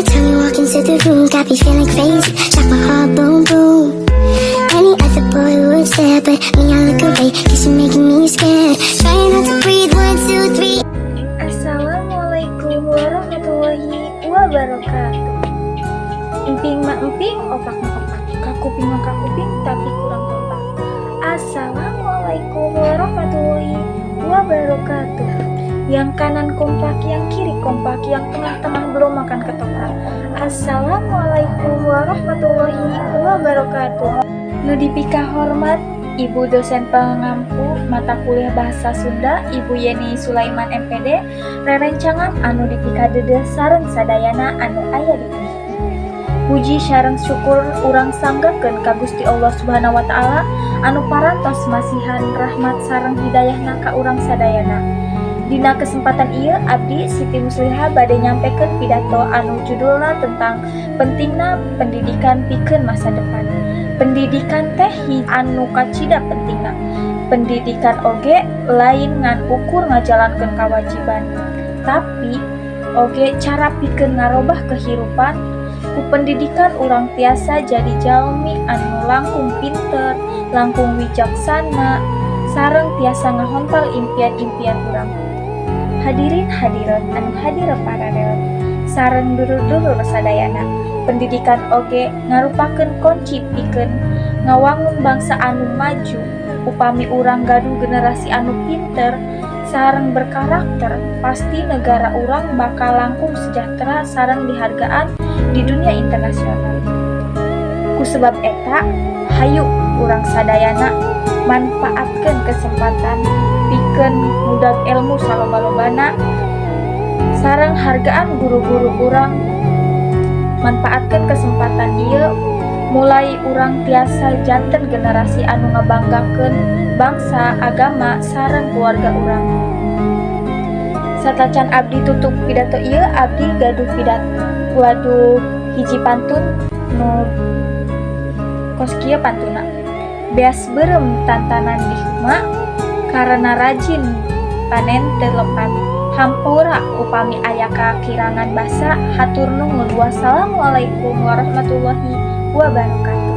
Every time you walk into the room, got me feeling crazy. Shock my heart, boom, boom. Any other boy would stare, but me, I look away, 'cause you're making me scared. Trying not to breathe, one, two, three. Assalamualaikum warahmatullahi wabarakatuh. Emping mah emping, opak mah opak, kakuping mah kakuping, tapi kurang kompak. Assalamualaikum warahmatullahi wabarakatuh. Yang kanan kompak, yang kiri kompak, yang tengah-tengah belum makan ketoprak. Assalamualaikum warahmatullahi wabarakatuh. Nu dipikahormat Ibu dosen pengampu mata kuliah Bahasa Sunda, Ibu Yeni Sulaiman M.Pd., rerencangan anu dipikadeudeuh sareng sadayana anu aya di dieu. Puji sareng syukur urang sanggakeun ka Gusti Allah Subhanahu wa Ta'ala anu parantos masihan rahmat sareng hidayahna ka urang sadayana. Dina kesempatan ieu abdi, Siti Musliha, bade nyampekeun pidato anu judulna tentang pentingna pendidikan pikeun masa depan. Pendidikan teh hiji anu kacida pentingna. Pendidikan oge lain ngan ukur ngajalankeun kawajiban, tapi oge cara pikeun ngarobah kehirupan. Ku pendidikan urang tiasa jadi jalmi anu langkung pinter, langkung wijaksana, sareng tiasa ngahontal impian-impian urang. Hadirin hadirat anu hadir pararewot sareng dulur-dulur sadayana, pendidikan oge ngarupakeun kunci pikeun ngawangun bangsa anu maju. Upami urang gaduh generasi anu pinter sareng berkarakter, pasti negara urang bakal langkung sejahtera sareng dihargaan di dunia internasional. Ku sebab eta, hayu urang sadayana manfaatkeun kesempatan pikeun ngudag elmu saloba-lobana sareng hargaan guru-guru urang. Manfaatkeun kesempatan ieu, mulai urang tiasa janten generasi anu ngabanggakeun bangsa, agama, sareng keluarga urang. Satacan abdi tutup pidato ieu, abdi gaduh pidato, gaduh hiji pantun nu kos kieu pantunna: "Beas beureum tantanan di huma, karena rajin panen teu lepat." Hampura upami aya kakirangan basa. Hatur nuhun. Wassalamualaikum warahmatullahi wabarakatuh.